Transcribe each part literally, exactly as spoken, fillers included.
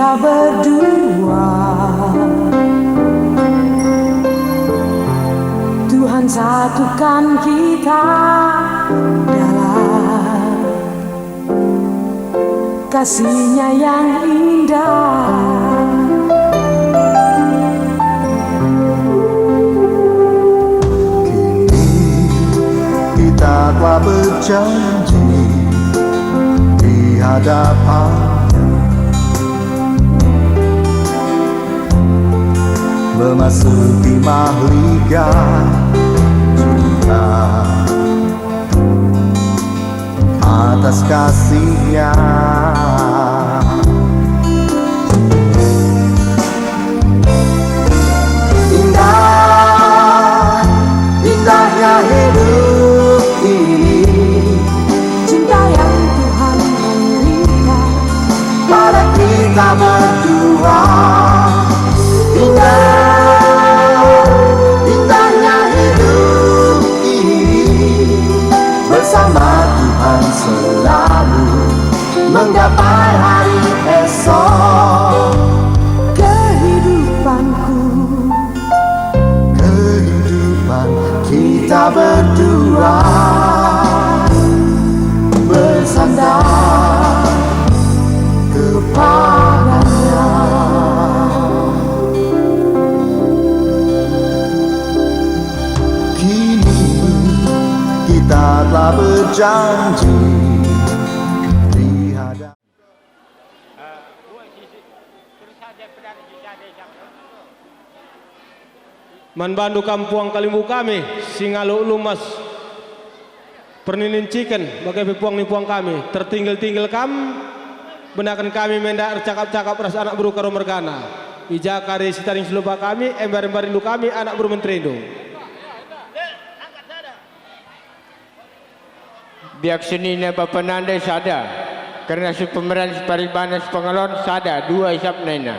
Berdua, Tuhan satukan kita dalam kasih-Nya yang indah. Kini kita telah berjanji di hadapan-Nya, memasuki mahligai surga atas kasih-Nya. Indah, indahnya hidup ini, cinta yang Tuhan memberikan pada kita berdua. Indah, indahnya hidup ini, bersama Tuhan selalu menggapai hari esok. Kehidupanku, kehidupan kita berdua bersandar kepada-Nya. Kini kita telah berjanji di hadapan. Man bandu kam puang kalimbubu kami, si ngalo lumas perninin ciken, bage pe puang ni puang kami, tertinggel-tinggel kam, benaken kami menda ercakap-cakap ras anak beru Karo mergana. I ja kari si tading si lupa kami, embar-embar rindu kami anak beru menterindu. Biak senina bapa nande sada, kerna si pemeran si paribana si pengalon sada, dua isapna ina.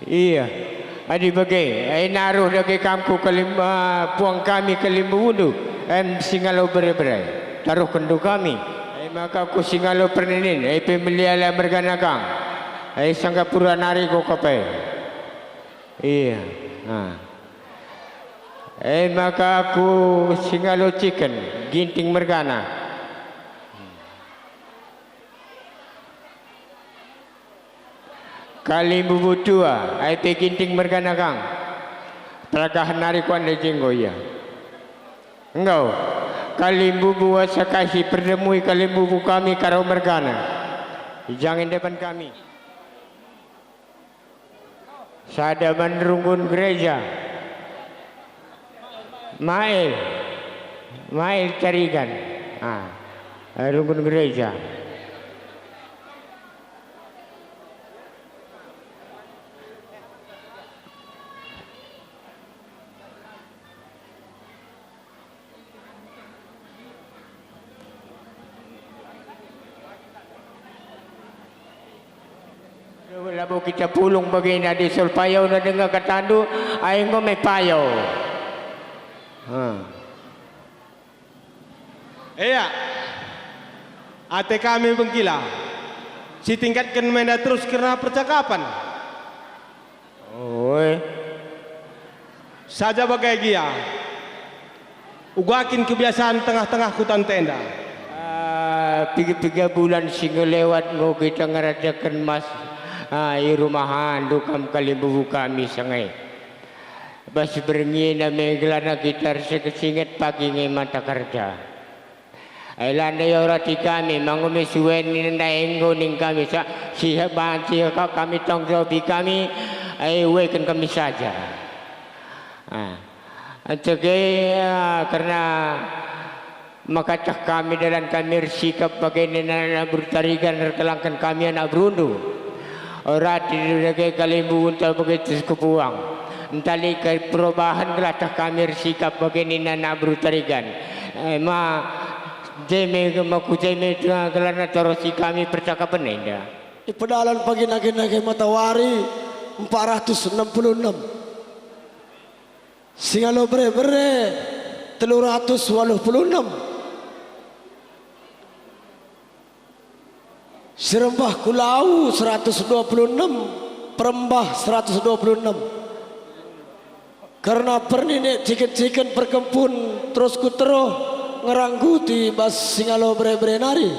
Iya, adi bage, ai naruh dage kam ku kalim-, ah, puang kami kalimbubundu, em si ngalo bere-bere. Taruhkenndu kami, ai maka ku si ngalo perninin, ai pe meliala mergana kang, ai sanggapura nari ku kepe. Iya. Ah. E maka aku si ngalo ciken, Ginting mergana. Kalimbubu tua, ai pe Ginting mergana kang. Peragahen nari kuande jenggo ia. Enggo, kalimbubu asa kasi perdemui kalimbubu kami Karo mergana. Jangen depan kami. Sada man runggun gereja. Mael. Mael Tarigan. Ah, runggun gereja. Labo kita pulung bagenda, disol payona denga katandu, ai enggo me payo. Ha. Ea, ate kami bengkila, sitingkatken menda terus kerna percakapen. Oi. Saja bage gia, uga kin kebiasan tengah-tengah kuta enda. Ah, piga-piga bulan si enggo lewat enggo kita ngerajaken mas, ah, i rumahandu kam kalimbubu kami sanga e. Bas berngi enda me gelarna kita ersinget-singet pagi nge mata kerja. Ai la ndai orati kami, mangume sue ninna enggo ning kami sa-, si banci ka-, kami tanggung jawabi kami, ai ueken kami saja. Ah. Ancege, ah, kerna maka teh kami dalan kami ersikap bage nina anak beru Tarigan erkelangken kami anak berundu. Orati dage kalimbubu ntah bage tus kepuang. Ntah lit kai perubahen gelah teh kami ersikap bage nina anak beru Tarigan. E ma, jeme, maku jeme gelarna tarosi kami percakapen enda. Ipedalan pagi nage-nage matawari empat ratus enam puluh enam. Si ngalo bere-bere telu ratus waluh puluh enam. Serembah ku Lau seratus dua puluh enem, Perembah seratus dua puluh enem. Kerna perninik ciken-ciken perkempun terus kuteruh ngerangguti bas singalo bere-bere nari.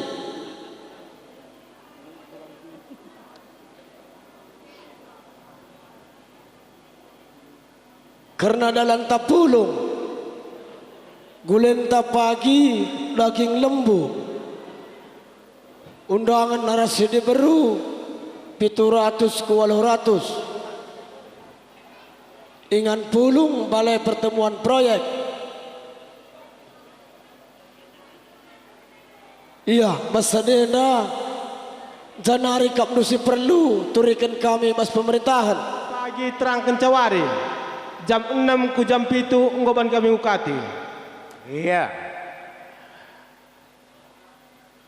Kerna dalanta pulung, gulenta pagi daging lembu, undangen arah si diberu pitu ratus ku waluh ratus. Ingan pulung balai pertemuan proyek. Ia, bas sadenda, janari kap ndu si perlu turiken kami bas pemerintahen. Pagi terang kenca wari, jam enem ku jam pitu enggo ban kami ngukati. Ia.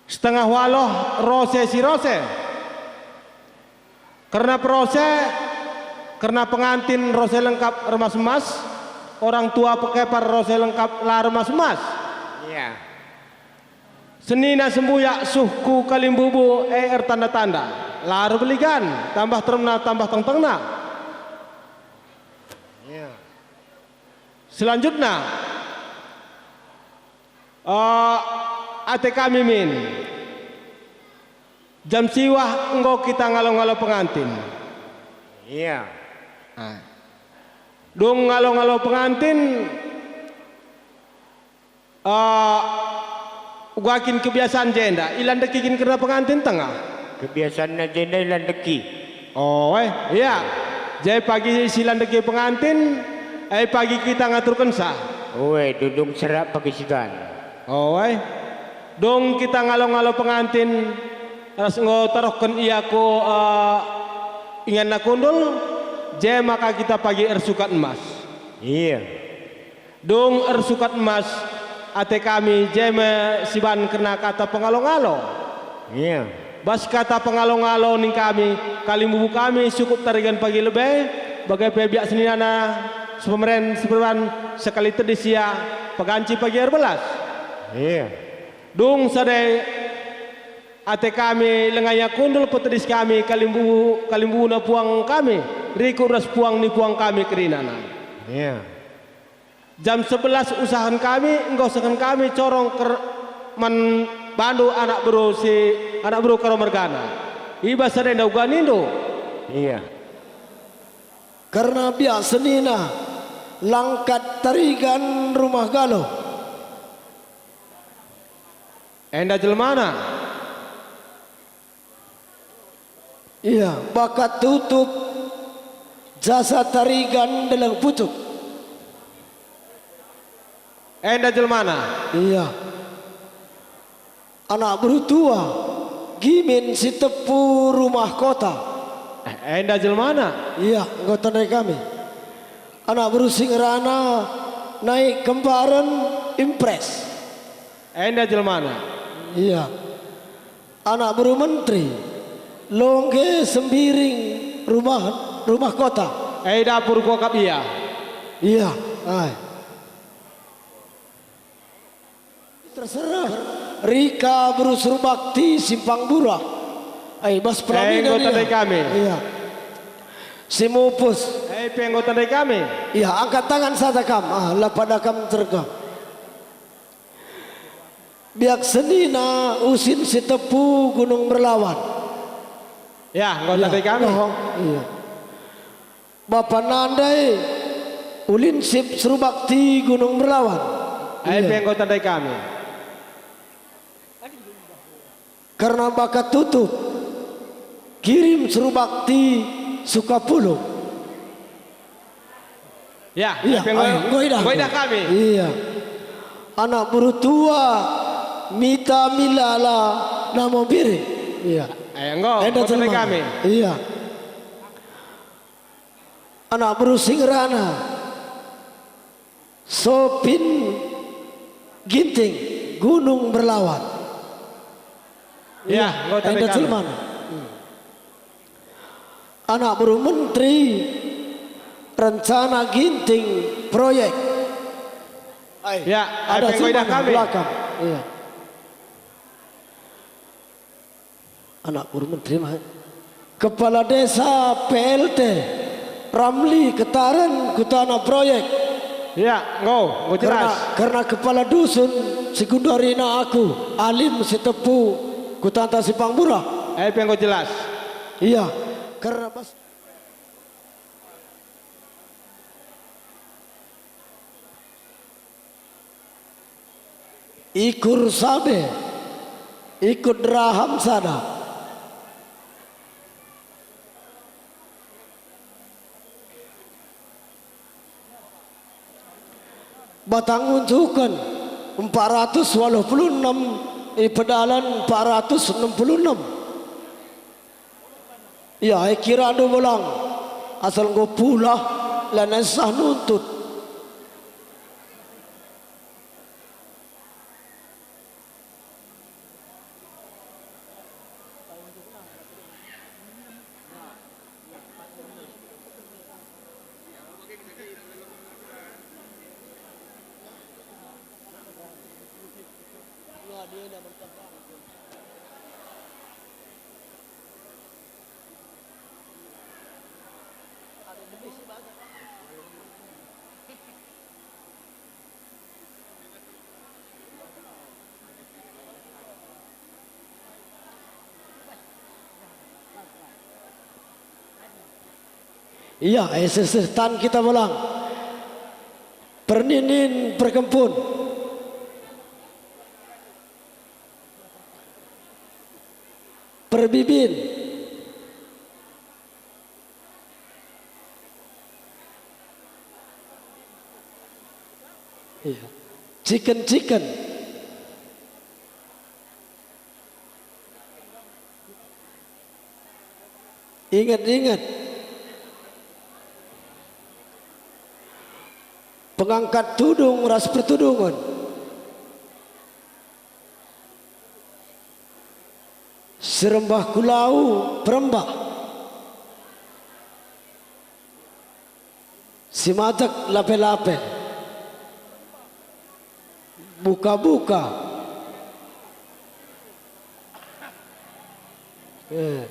Setengah waluh rose si rose. Kerna perose, kerna pengantin rose lengkap ermas-emas, orang tua pekepar rose lengkap la ermas-emas. Ia. Senina sembuyak suhku kalimbubu e ertanda-tanda, la erbeligan, tambah teremna tambah tengtengna. Ia. Selanjutna, eh, ate kami min. Jam siwah enggo kita ngalo-ngalo pengantin. Ia. Ah. Dung ngalo-ngalo pengantin, eh, uga kin kebiasaan jenda, ilandeki kin kerna pengantin tengah? Kebiasanna jenda ilandeki. Oh, eh, ia. Jadi pagi si ilandeki pengantin, eh, pagi kita ngaturkensa. Oe, dudung serak pagi siban. Oh, eh. Dung kita ngalo-ngalo pengantin, ras enggo taruhken ia ku, eh, inganna kundul, je maka kita pagi ersukat emas. Ia. Dung ersukat emas, ate kami je me siban kerna kata pengalo-ngalo. Ia. Bas kata pengalo-ngalo ning kami, kalimbubu kami sukup tarigan pagi lebe, bage pe biak seninana, sepemeren, seperban, sekali tedis ia, peganci pagi erbelas. Ia. Dung sada ate kami lenga ia kundul petedis kami kalimbubu, kalimbubuna puang kami, rikut ras puang ni puang kami kerinana. Ia. Jam sebelas usahen kami, enggo sehken kami corong ker-, man bandu anak beru si, anak beru Karo mergana. I bas sada enda uga nindu. Ia. Kerna biak senina, langkat tarigan rumah galo. Enda jelmana. Ia, bakat tutup, jasa tarigan deleng pucuk. Enda jelmana. Ia. Anak beru tua, gimin si tepu rumah kota. Eh, enda jelmana. Ia, enggo tandai kami. Anak beru si ngerana naik kembaren impres. Enda jelmana. Ia. Anak beru menteri, longge sembiring rumah, rumah kota. E dapur kuakap ia. Ia, ai. Terserah. Rika beru Surbakti Simpang Burah. Ai, bas pelaminan enggo tandai kami. Ia. Si mupus. E pe enggo tandai kami. Ia, angkat tangan sada kam. Ah, la pada kam tergam. Biak senina Usin Sitepu Gunung Merlawan. Ya, enggo tandai kami. Oh, iya. Bapa nandai Ulinsip Serubakti Gunung Merlawan. Ai pe enggo tandai kami. Kerna bakat tutup, kirim Serubakti Sukapulu. Ya, iya, enggo, ai, enggo idah, enggo idah kami. Iya. Anak beru tua, Mita Milala, Namo Biring. Iya. Ai, enggo, enda enggo tandai jelma kami. Iya. Anak beru si ngerana Sopin Ginting, Gunung Merlawan. Ya, iya, enggo tandai kami. Enda jelmana. Hmm. Anak beru menteri, rencana Ginting proyek. Ai, ya, ada ai pe enggo idah jelmana kami. Belakang. Iya. Anak guru menteri mah. Kepala Desa P L T Ramli Ketaren kutana proyek. Ya, enggo, enggo jelas. Karena, karena kepala dusun si genduarina aku, Alim Sitepu, kutanta Simpang Burah. Eh, pe enggo jelas. Iya, karena bas- Ikur Sabe, ikut Raham sada. Batang Unjuken empat ratus waluh puluh enem, i Pedalan empat ratus enam puluh enem. Ia, e kira ndu belang, asal enggo pulah, lanai sah nuntut. Ia, eh, seh, seh, tan kita belang. Perninin perkempun. Perbibin. Iya. Ciken-ciken. Inget-inget. Pengangkat tudung ras pertudungen. Serembah kulau perembah. Si majek lape-lape. Buka-buka. Eh.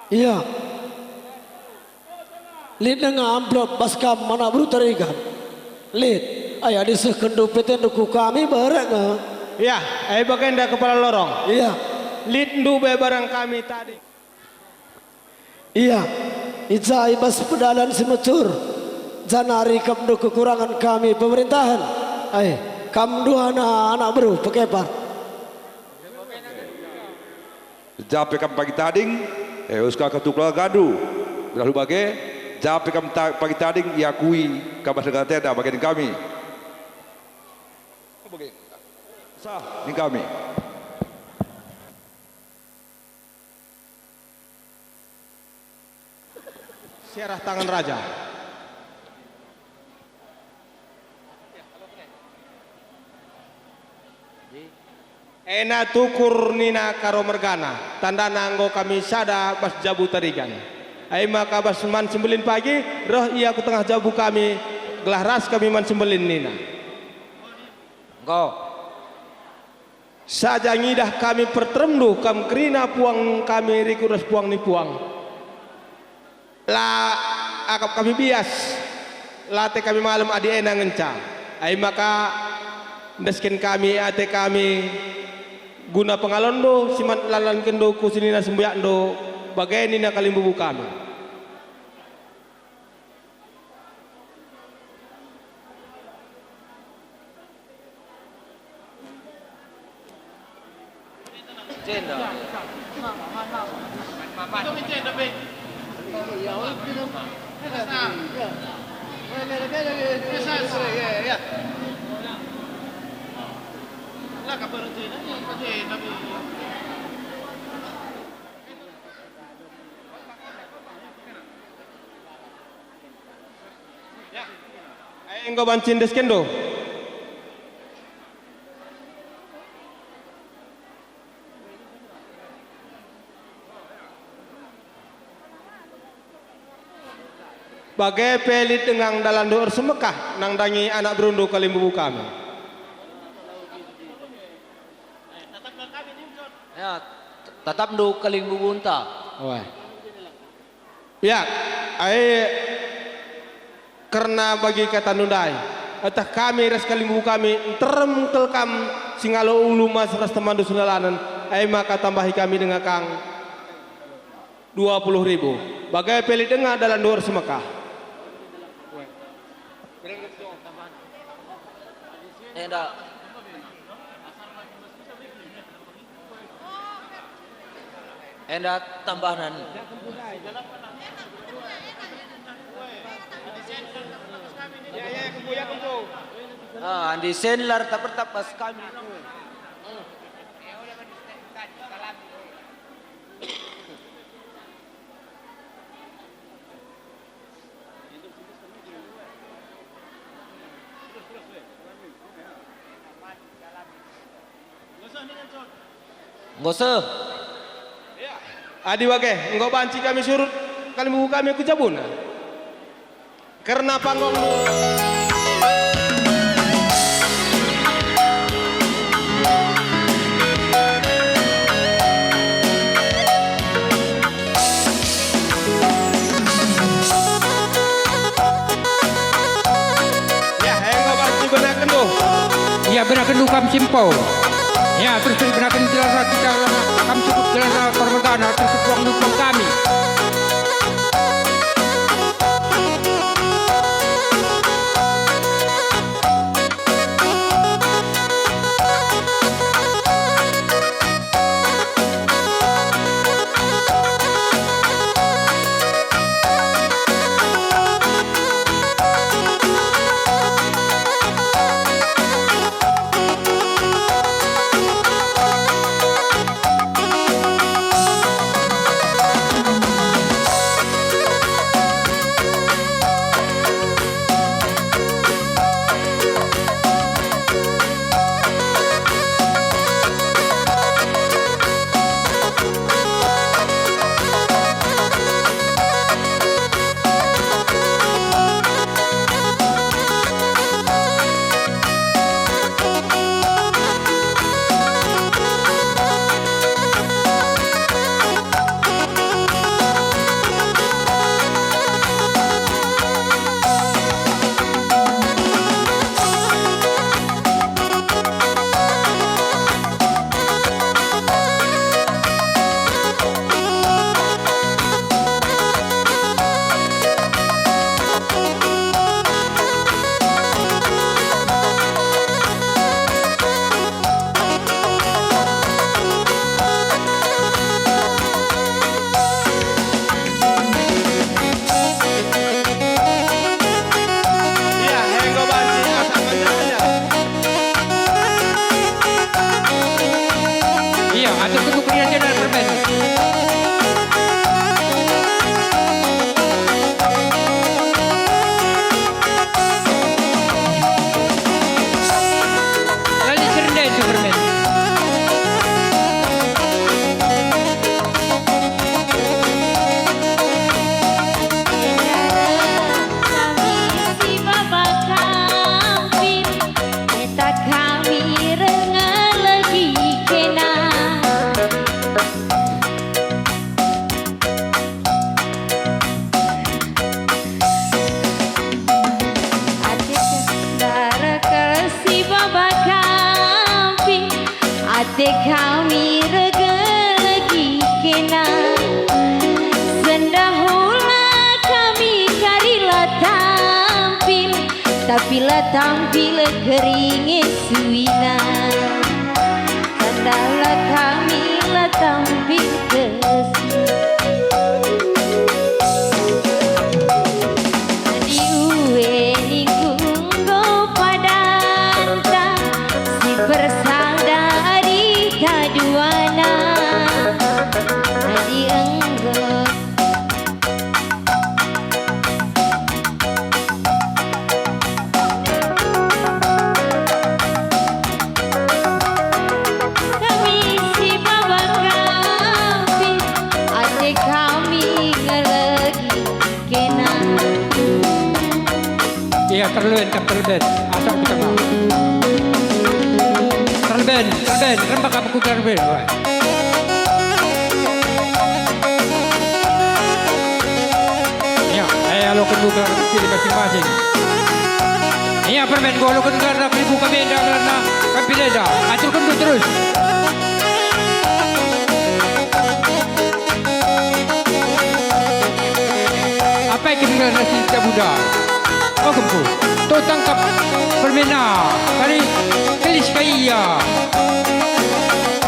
Iya. Lit denga amplop bas kam anak beru Tarigan. Lit, ai adi sehkenndu petendu ku kami berek nge. Iya, ai bagenda kepala lorong. Iya. Lit ndube barang kami tadi. Iya, i ja i bas Pedalan si mecur, janah rikapndu kekurangen kami pemerintahen. Ai, kam duana anak beru pekepar. Ja pe kam pagi tading, eh, uska ketuk keluargandu. Gelah bage, ja pe kam ta-, pagi tading iakui kam bas denggan atenda bage nina kami. Sah nina kami. Siarah tangan raja. Ena tukur nina Karo mergana, tandana enggo kami sada bas jabu Tarigan. Ai maka bas man si mbelin pagi, reh ia ku tengah jabu kami, gelah ras kami man si mbelin nina. Enggo. Saja ngidah kami perteremndu, kam kerina puang kami rikut ras puang ni puang. La akap kami bias, la ate kami malem adi ena ngenca. Ai maka, ndesken kami ate kami guna pengalonndu si man lalankenndu ku senina sembiakndu, bage nina kalimbubu kami. Enggo banci ndeskenndu. Bage pe lit denga dalanndu ersemekah nandangi anak berundu kalimbubu kami. Ya, t-, tatapndu kalimbubunta. Wah. Ya, ai kerna bagi katandu ndai, eteh kami ras kalimbubu kami nterem kal kam si ngalo ulu emas ras temanndu senelanen, ai maka tambahi kami denga kang dua puluh ribu. Bage pe lit denga dalanndu ersemekah. Enda. Enda tambahna. Ah, adi sen la ertap-ertap bas kami. Enggo seh. Adi bage, enggo banci kami surut kalimbubu kami ku jabuna. Kerna panggung. Ya, enggo banci benakenndu. Ya, benakenndu kam si mpo. Ya, terus benaken gelarna kita, kam cukup gelarna permegana, terus uang dukung kami. Iya, enggo banci asa menjaya. Iya, atur tubuh kalian jangan permen. Lali serendai tu permen. Kami si baba kampin, eta kami rengelegi kena. Ate kandar kal si baba kampin, ate kami regelegi kena. Sendahula kami kari la tampil, tapi la tampil keringe suina. Tandala kami la tampil kesi. Adi ue ningku enggo padanta, si persada adi taduana. Adi enggo Kami si baba kampin, Ya, terleben, terleben. Asal ku tengah. Terleben, terleben, rembak aku terleben. Wah. Ya, eh, aloken buka pilih masing-masing. Ya, permen ku aloken karena kelibu kami enda karena kami enda. Aturken terus. Apai kin ngerana si Cabuda? Oh, kempu. To tangkap permena. Kari kelis kai ia.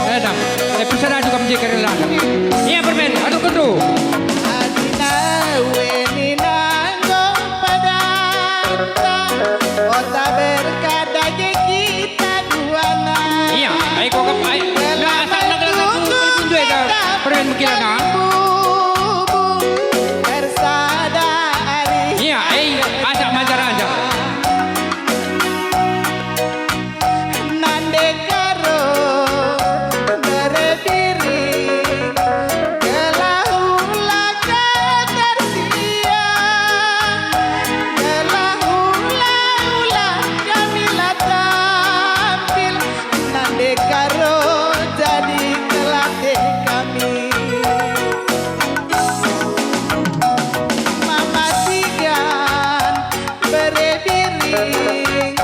Ladang. Eh, persada juga menjadi kari ladang. Ia permen. Aduh, kendu. Adina weni nanggung pedanta. Ota berkat dage kita. Iya, ai kok kep-, ai. Nah, asal nak lagu, lagu, lagu, lagu, lagu, permen mekilana. Iya, ai, ajak majar aja. Nande karo bere diri. Gelah ula ketersian, gelah ula-ula kami la tampil, nande karo jadi kelate kami. Mama sigan bere biring,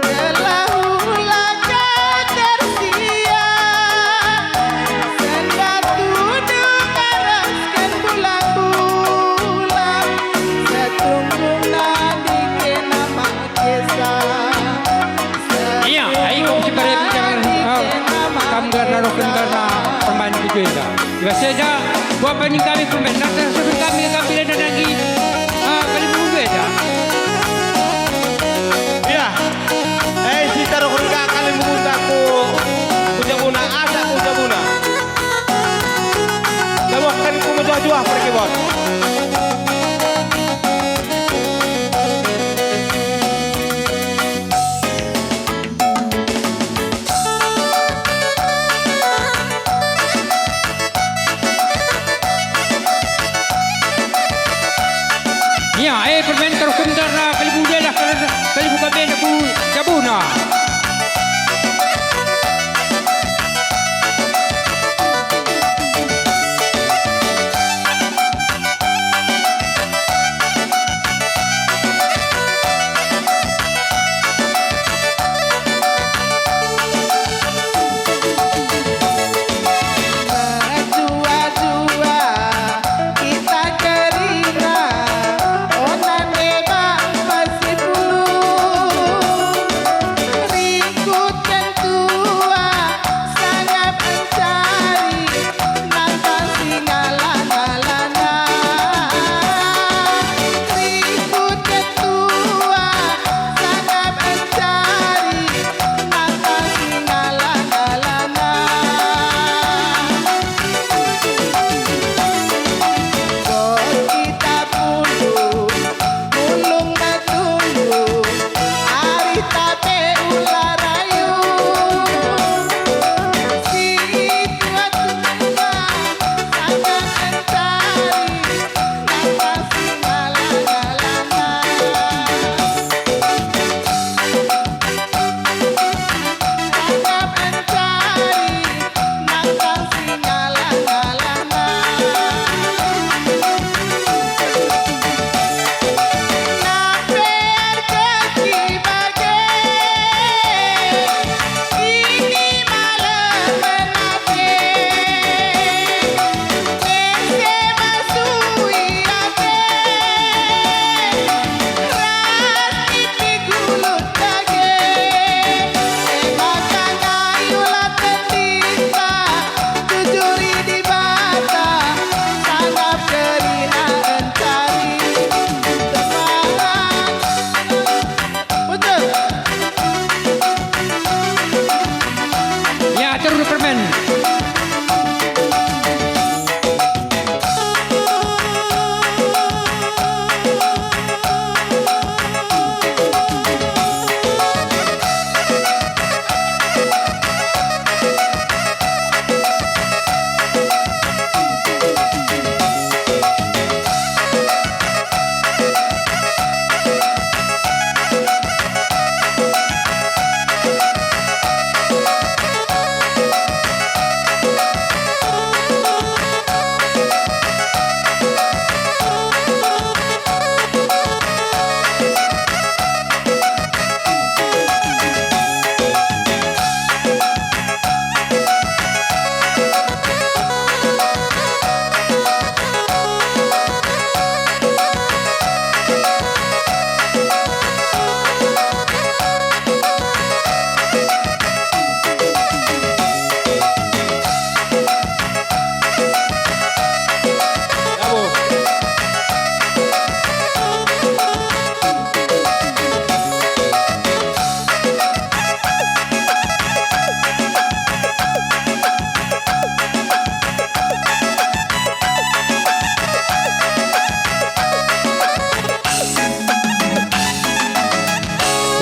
gelah ula ketersian, senda tudu ngarasken bulang-bulang, setunggung nadi kena makesa. Iya, ai kok si bere bicara, ah, kam karena roh karena pemain itu enda. Biasanya, buat paning kami pemain, nanti suruh kami, kami reda lagi. Ah, paling minggu enda. Iya. Eh, si taruh rengga kali minggu ku, ku jabuna, asa ku jabuna. Dabuhken ku mejuah-juah pergi, Bos. Ia, eh, permen taruhken karena kalibu jelah, kalibu kabena ku jabuna.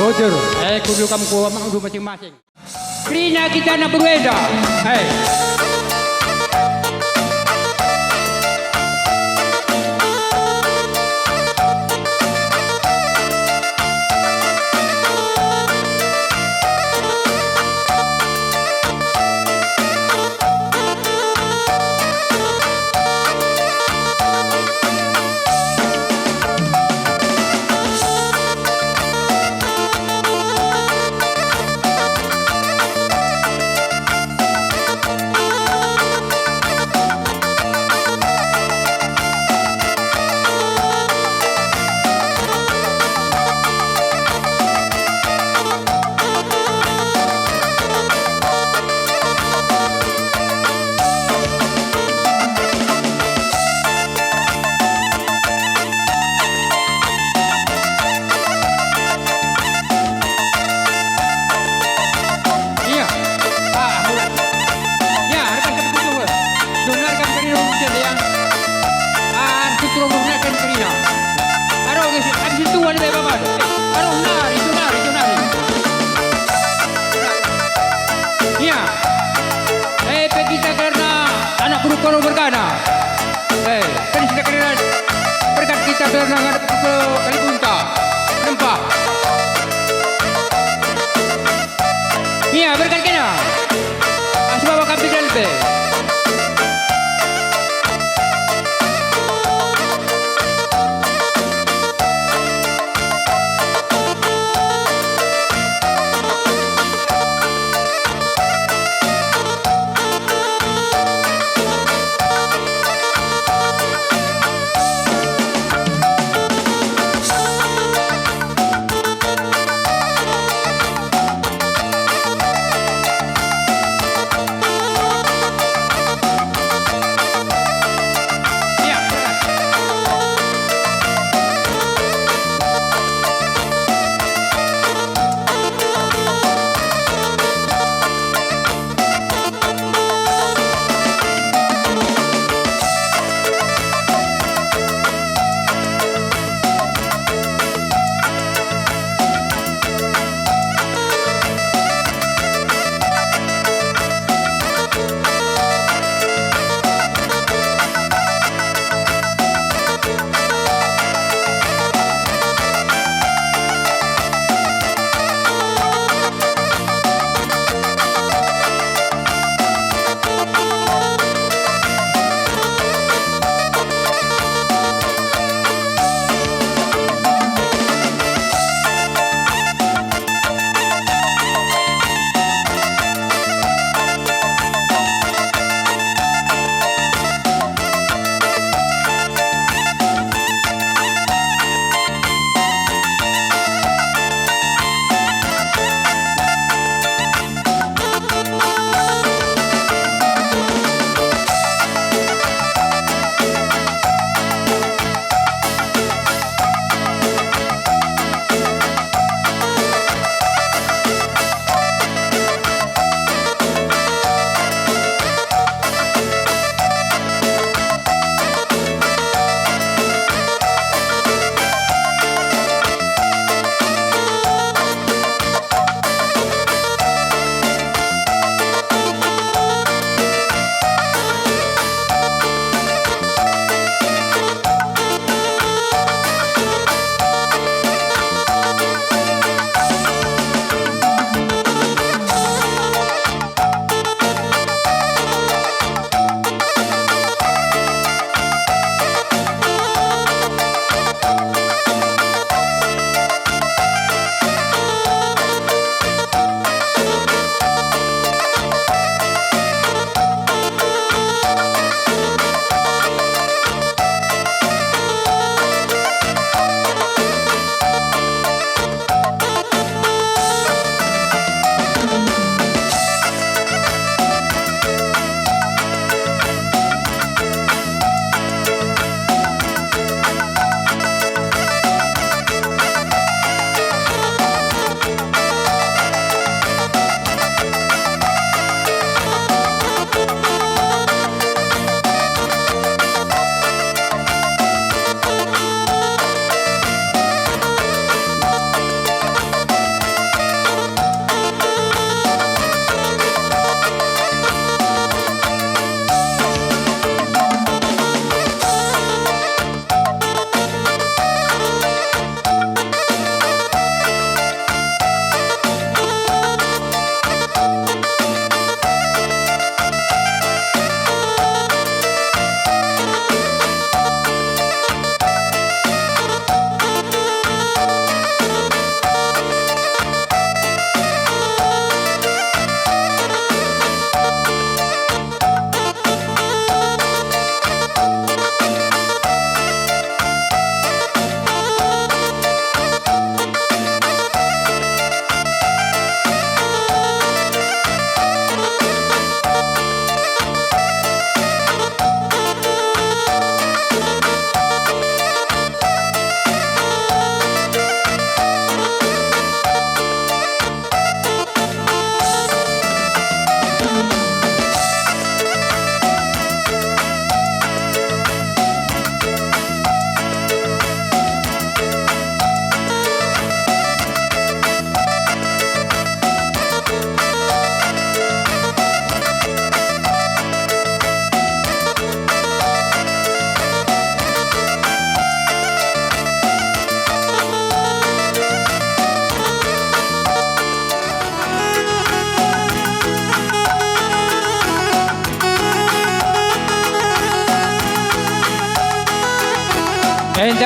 Betul. Eh, kudu kam ku amakndu masing-masing. Kerina kita anak beru enda. Eh. Iya. Ah, mulai. Ya, rekan kami tujuh. Dengarkan kami dulu, ya. Ah, syukur dengarkan kami. Aro, guys, habis itu ada bapak. Eh, aro, nari, itu nari, itu nari. Iya. Eh, pe kita kerina anak beru Koro mergana. Eh, kan kita kerina berkat kita kerina ngadep ke Kalipunta. Nempa. Iya, berkat kena. Asbaba kami dalbe.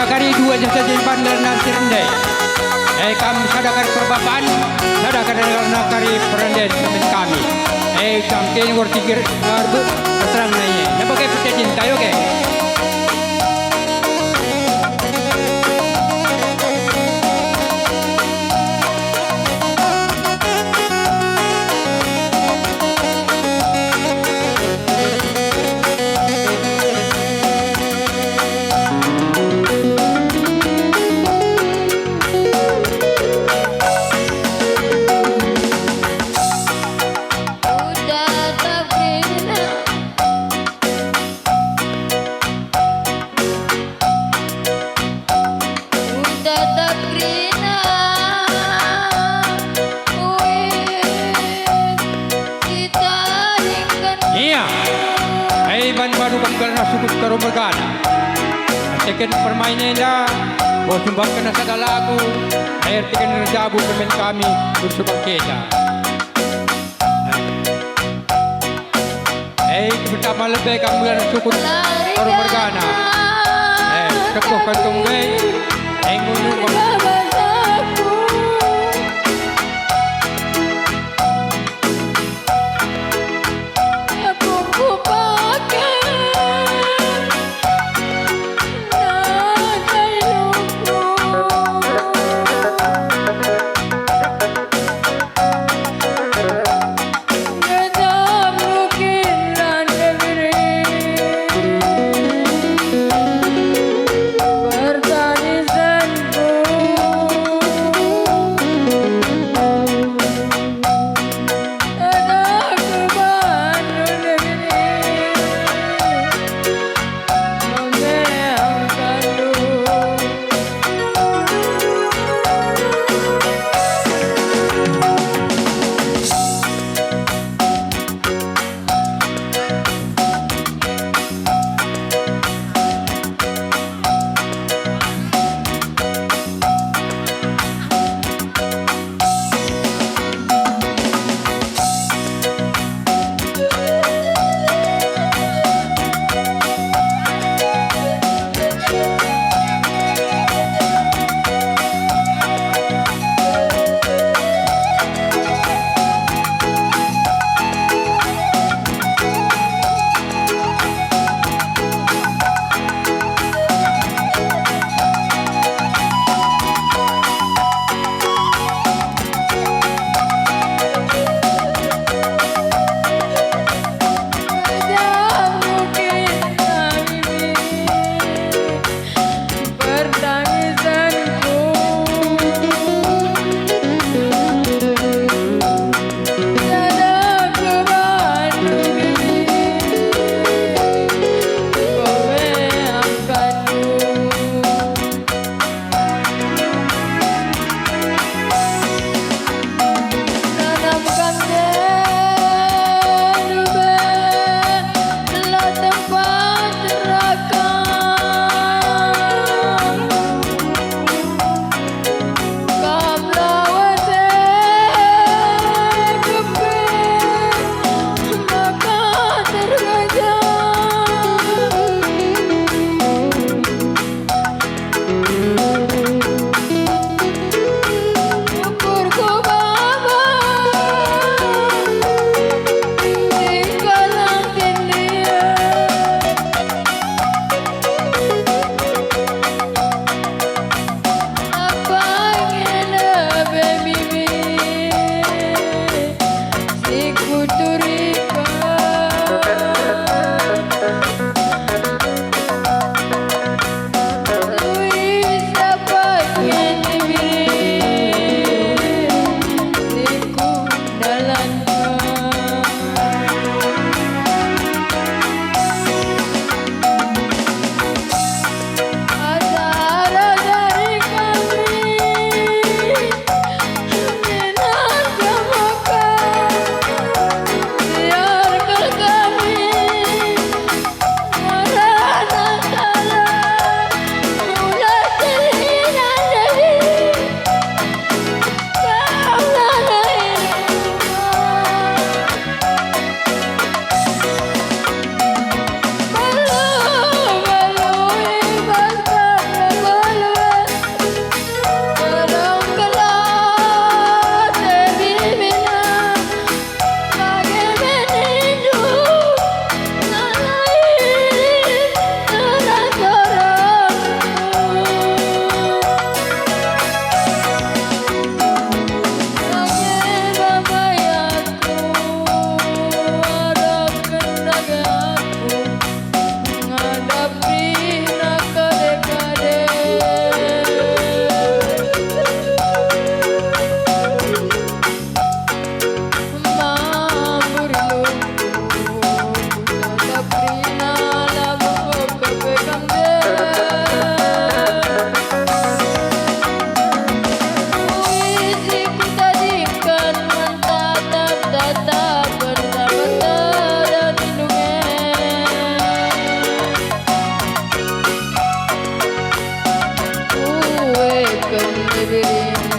Kari dua jasa jadi bandar nanti rende. Eh, kam sada kari perbapan, sada kari kari perende semen kami. Eh, jam kene ngerti ger-, ngerti terang nanya. Napa kayak pecah cinta, oke? Tetap kerina, uih, kita ingkun. Ia, ai ban badu kam kerna sukut Karo mergana. Aseken permain enda, enggo sumbangken sada lagu, ai ertiken erjabu kemen kami, bersubang kita. Eh, pertama lebe kam bulan sukut Karo mergana. Eh, tepuh kantung be. Eh, ngunu.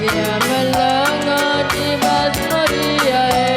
Ia melenget i bas Maria e.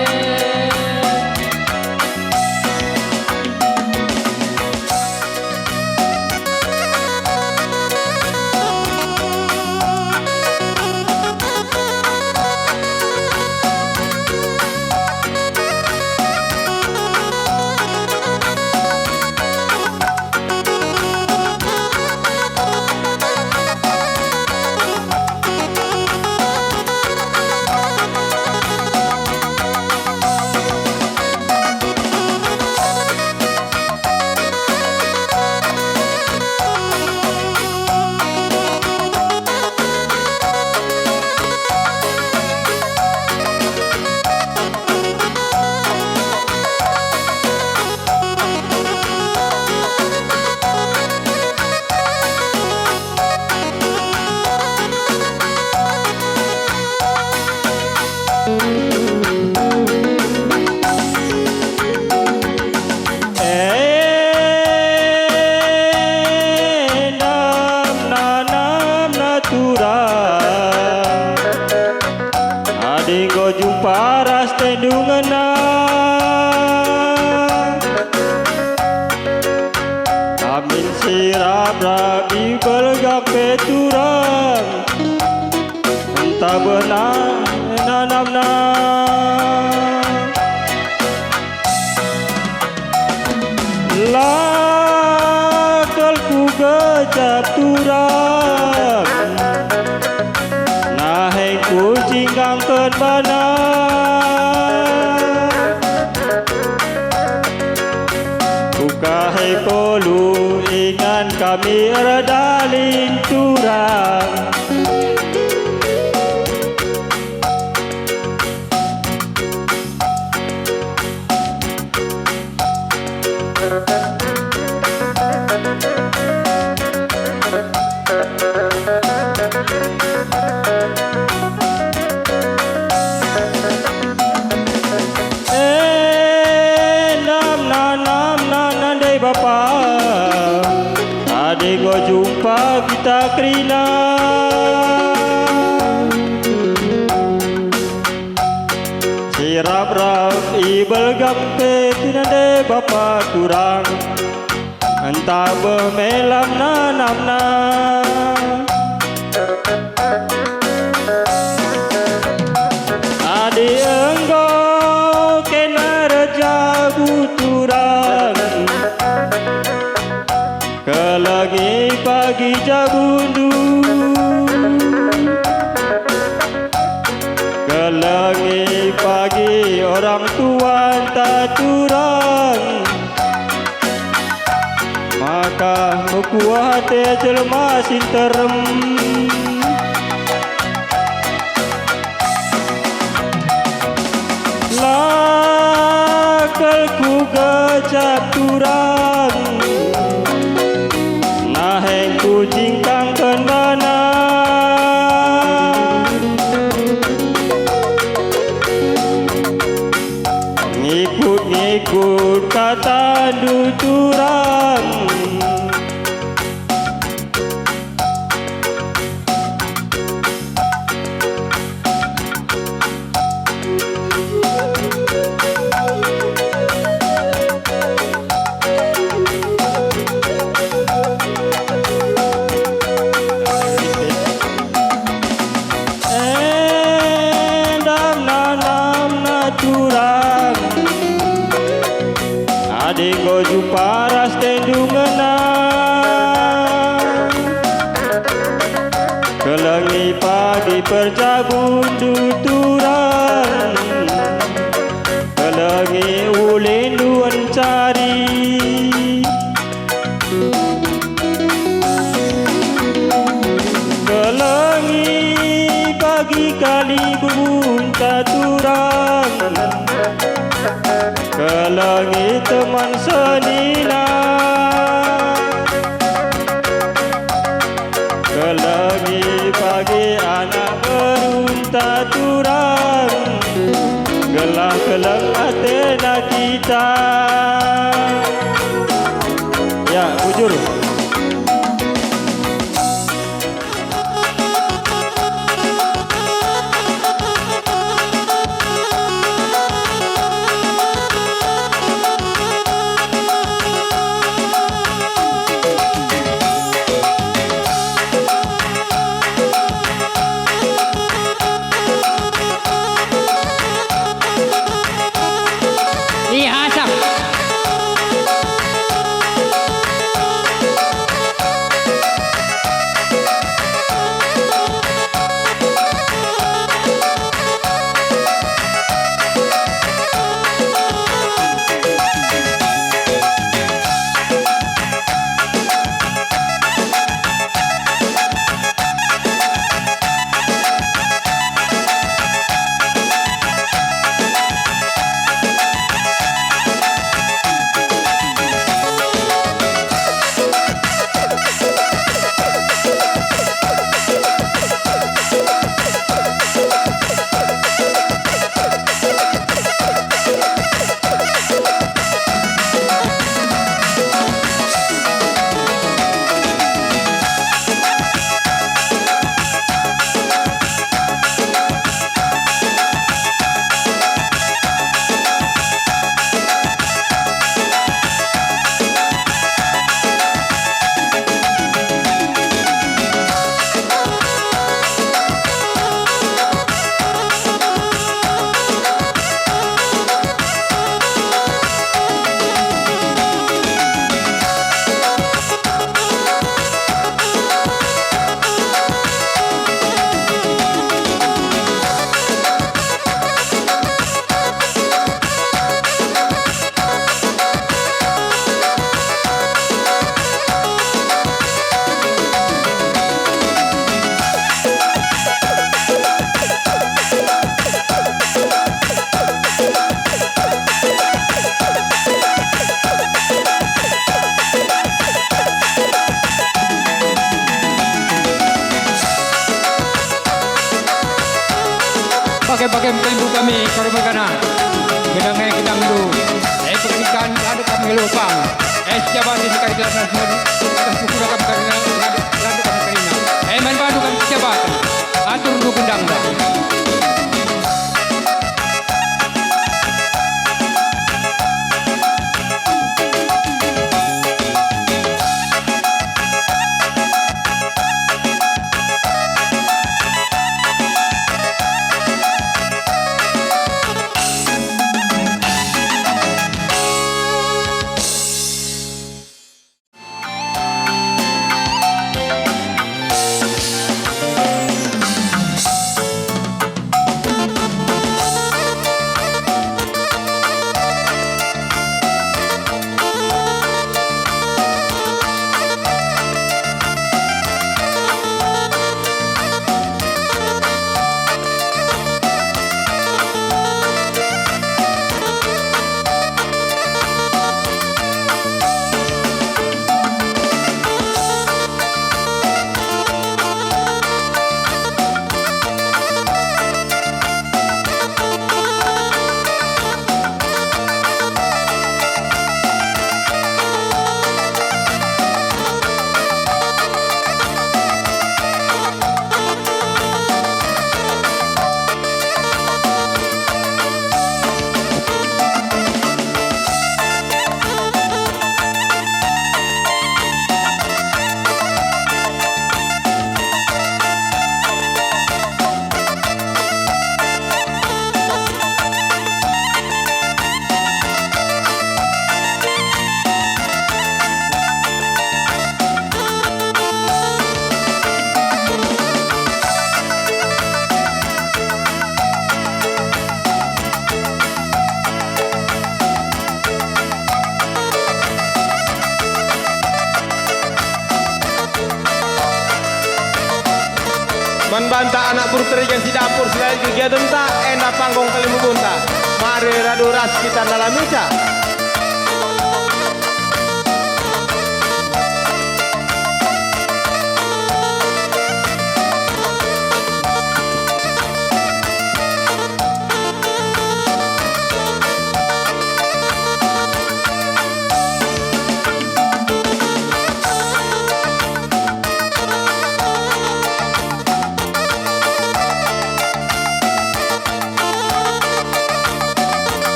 Enda nanamna turang, adi enggo jumpa ras tendungenna. Amin si rap-rap ibelgak pe turang, ntah bena nanamna. La kal kugejap turang, naheng kucingkangken bana. Kukahe kolu ingan kami erdalin turang. Enda nanamna nande bapa, adi enggo jumpa kita kerina. Si rap-rap ibelgak pe nande bapa turang, ntah beh melam nanamna. Adi enggo kena erjabu turang, kelengi pagi jabundu. Kelengi pagi orang tuanta turang, maka mekuah ate jelma si nterem. La kal kugejap turang, naheng kucingkangken bana. Ngikut-ngikut katandu turang. Enda nanamna turang, adi enggo jumpa ras tendungenna. Kelengi pagi perjabundu turang, kelengi ulindu encari. Kelengi pagi kalibunta turang, kelengi teman senina. Kelengi pagi anak berunta turang, gelah keleng atena kita. Ya, bujur. Bage-bage mpelimbu kami, karo mergana. Gedang e gedangndu. E pernikan, adu kami ngelupang. E sejabat ini kari gelarna semua. Kita syukur kami kari adu kami karina. E man bandu kami sejabat. Atur ndu gendang dah. Man banta anak beru Terijen si dapur, selain kegiatenta, enda panggung kalimbubunta. Mari radu ras kita ndalamisa.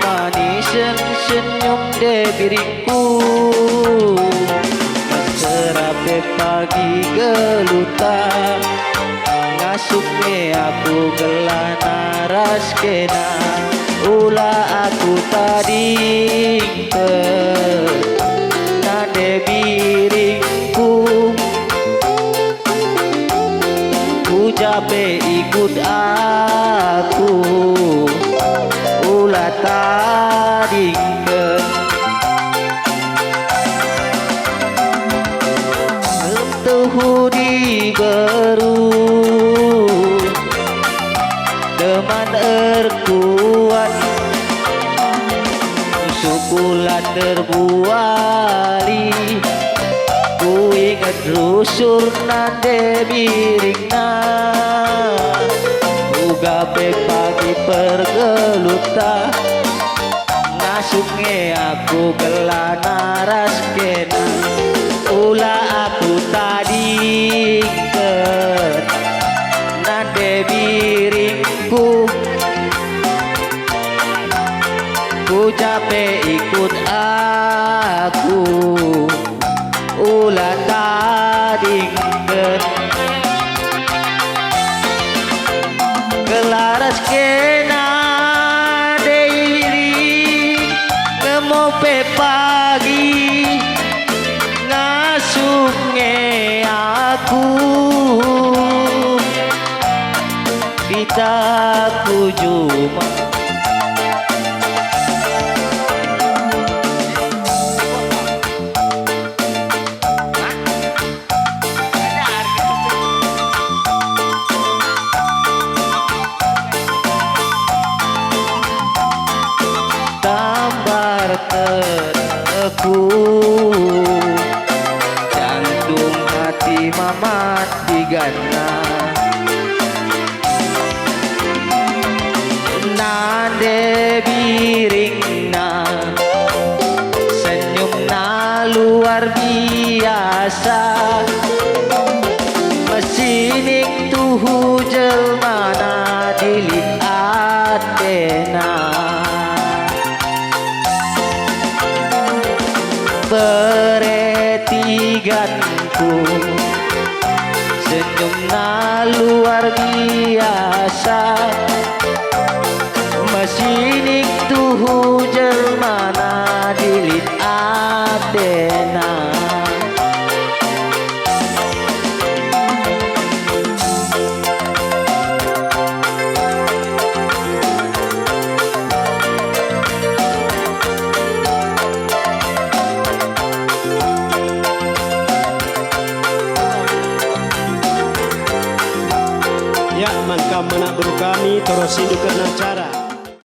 manisen senyum nde biringku. Mesera pe pagi geluhta, ngasup nge aku gelah naras kena. Ula aku tadingken nande biringku. Uja pe ikut aku, ula tadingken. Tuhu diberu teman erkuat, sukulah terbuali. Kuinget rusur nande biringna, uga pe pagi pergeluhta. Ngasup nge aku gelah naras kena, ula aku tadingken nande biringku. Uja pe ikut aku, ula tadingken. Gelah ras kena diri, ngemo pe pagi ngasup nge aku. Kita ku juma. Tambar tereku, jantung hati mamat diganna. Nande biringna, senyumna luar biasa. Mesinik tuhu jelmana, dilit atena. Bere tiganku, senyumna luar biasa. Mesinik tuhu jelmana, dilit atena. Ya, man kam anak beru kami, terus sindu kerna acara.